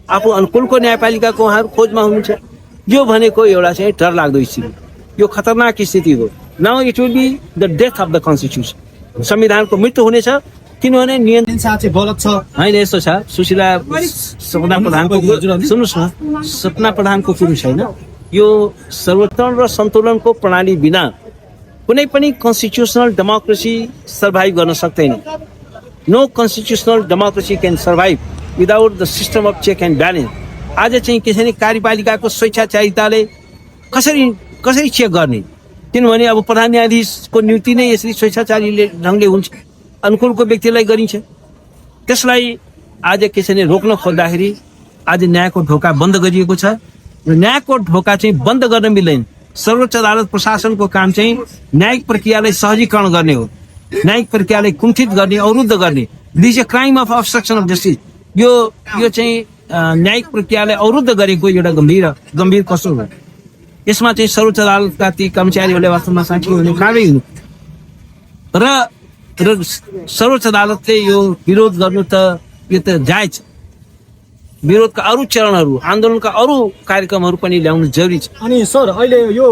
आफू अनुकूलको न्यायपालिकाको उहाँहरू खोजमा हुनुहुन्छ। यो भनेको एउटा चाहिँ डरलाग्दो स्थिति, यो खतरनाक स्थिति हो। Now it will be the death of the constitution, संविधानको मृत्यु हुनेछ। किनभने नियन्त्रण साँच्चै गलत छ होइन। यस्तो छ सुशीला सपना प्रधानको, सुन्नुहोस् न, सपना प्रधानको कुरो छैन। यो सर्वोत्तम र सन्तुलनको प्रणाली बिना कुनै पनि कन्स्टिट्युसनल डेमोक्रेसी सर्भाइभ गर्न सक्दैन। No constitutional democracy can survive without the system of check and balance. आज चाहिँ के छ भने कार्यपालिकाको स्वेच्छाचारिताले कसरी चेक गर्ने? किनभने अब प्रधान न्यायाधीशको नियुक्ति नै यसरी स्वेच्छाचारी ढङ्गले हुन्छ, अनुकूलको व्यक्तिलाई गरिन्छ। त्यसलाई आज के छ भने रोक्न खोज्दाखेरि आज न्यायको ढोका बन्द गरिएको छ र न्यायको ढोका चाहिँ बन्द गर्न मिल्दैन। सर्वोच्च अदालत प्रशासनको काम चाहिँ न्यायिक प्रक्रियालाई सहजीकरण गर्ने हो, न्यायिक प्रक्रियालाई कुण्ठित गर्ने, अवरुद्ध गर्ने। This a crime of obstruction of justice. यो चाहिँ न्यायिक प्रक्रियालाई अवरुद्ध गरेको एउटा गम्भीर कसुर हो। यसमा चाहिँ सर्वोच्च अदालतका ती कर्मचारीहरूले वास्तवमा साँच्चै हुने कारवाही हुनु र सर्वोच्च अदालतले यो विरोध गर्नु त यो त जायज। विरोधका अरू चरणहरू, आन्दोलनका अरू कार्यक्रमहरू पनि ल्याउनु जरुरी छ। अनि सर अहिले यो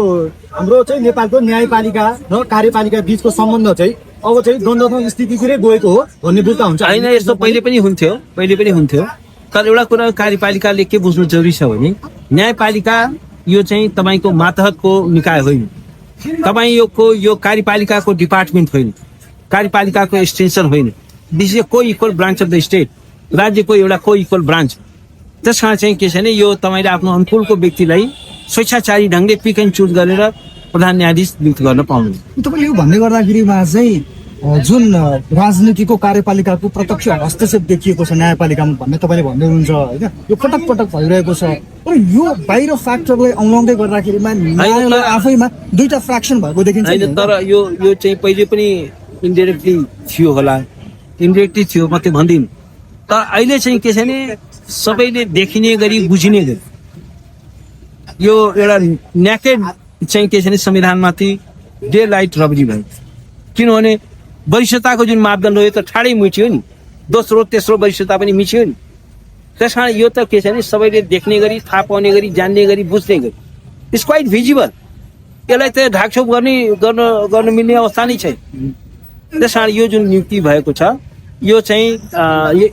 हाम्रो चाहिँ नेपालको न्यायपालिका र कार्यपालिका बीचको सम्बन्ध चाहिँ अब चाहिँ द्वन्द्वको स्थितितिरै गएको हो भन्ने बुझ्दा हुन्छ। होइन, यस्तो पहिले पनि हुन्थ्यो। तर एउटा कुरा कार्यपालिकाले के बुझ्नु जरुरी छ भने न्यायपालिका यो चाहिँ तपाईँको मातहतको निकाय होइन, तपाईँको यो कार्यपालिकाको डिपार्टमेन्ट होइन, कार्यपालिकाको एक्सटेन्सन होइन। दिस इज को equal branch of the state, राज्यको एउटा को इक्वल ब्रान्च। त्यस कारण चाहिँ के छ भने यो तपाईँले आफ्नो अनुकूलको व्यक्तिलाई स्वेच्छाचारी ढङ्गले पिक एन्ड चुज गरेर प्रधान न्यायाधीश नियुक्त गर्न पाउनु। तपाईँले यो भन्ने गर्दाखेरिमा चाहिँ जुन राजनीतिको कार्यपालिकाको प्रत्यक्ष हस्तक्षेप देखिएको छ न्यायपालिकामा भन्ने तपाईँले भन्दै हुनुहुन्छ होइन, यो पटक पटक भइरहेको छ। तर यो बाहिर फ्याक्टरलाई औलाउँदै गर्दाखेरिमा न्यायालय आफैमा दुईटा फ्र्याक्सन भएको देखिन्छ। तर यो चाहिँ पहिले पनि इन्डिरेक्टली थियो होला, इन्डिरेक्टली थियो म त्यो भन्दिनँ। तर अहिले चाहिँ के छ भने सबैले देखिने गरी बुझिने गरी यो एउटा न्याकेड चाहिँ के छ भने संविधानमाथि डे लाइट रबरी भयो। किनभने वरिष्ठताको जुन मापदण्ड हो यो त ठाडै मिच्यो नि, दोस्रो तेस्रो वरिष्ठता पनि मिच्यो नि। त्यस कारण यो त के छ भने सबैले देख्ने गरी, थाहा पाउने गरी, जान्ने गरी, बुझ्ने गरी इट्स क्वाइट भिजिबल। यसलाई त ढाकछोप गर्न मिल्ने अवस्था नै छैन। त्यस कारण यो जुन नियुक्ति भएको छ यो चाहिँ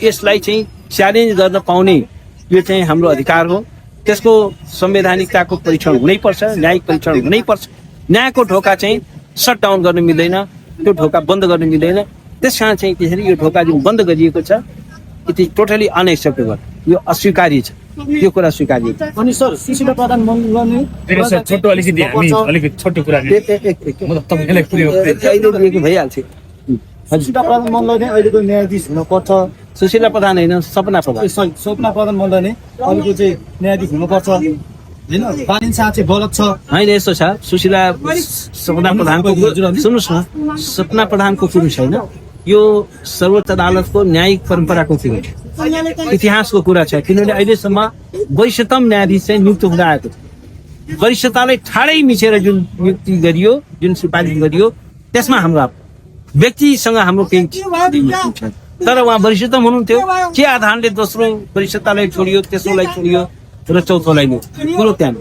यसलाई चाहिँ च्यालेन्ज गर्न पाउने यो चाहिँ हाम्रो अधिकार हो। त्यसको संवैधानिकताको परीक्षण हुनैपर्छ, न्यायिक परीक्षण हुनैपर्छ। न्यायको ढोका चाहिँ सट डाउन गर्न मिल्दैन, त्यो ढोका बन्द गर्न मिल्दैन। त्यस कारण चाहिँ त्यसरी यो ढोका जुन बन्द गरिएको छ इट इज टोटली अनएक्सेप्टेबल, यो अस्वीकार्य छ, यो कुरा स्वीकार्य। अनि सर सुशीला प्रधान भइहाल्छ। सुशीला प्रधान मल्ल नै अहिलेको न्यायाधीश हुनुपर्छ। सुशीला प्रधान होइन, सपना प्रधान। सपना प्रधान मल्ल नै अहिलेको चाहिँ न्यायाधीश हुनुपर्छ होइन, बालिन शाह चाहिँ गलत छ होइन। यस्तो छ सुशीला सपना प्रधानको, सुन्नुहोस् न, सपना प्रधानको कुरो छैन। यो सर्वोच्च अदालतको न्यायिक परम्पराको कुरो छ, इतिहासको कुरा छ। किनभने अहिलेसम्म वरिष्ठतम न्यायाधीश चाहिँ नियुक्त हुँदै आएको छ। वरिष्ठतालाई ठाडै मिचेर जुन नियुक्ति गरियो, जुन सिफारिस गरियो, त्यसमा हाम्रो व्यक्तिसँग हाम्रो केही छैन। तर उहाँ वरिष्ठतम हुनुहुन्थ्यो, के आधारले दोस्रो वरिष्ठतालाई छोडियो, तेस्रोलाई छोडियो र चौथोलाई लियो, कुरो त्यहाँ।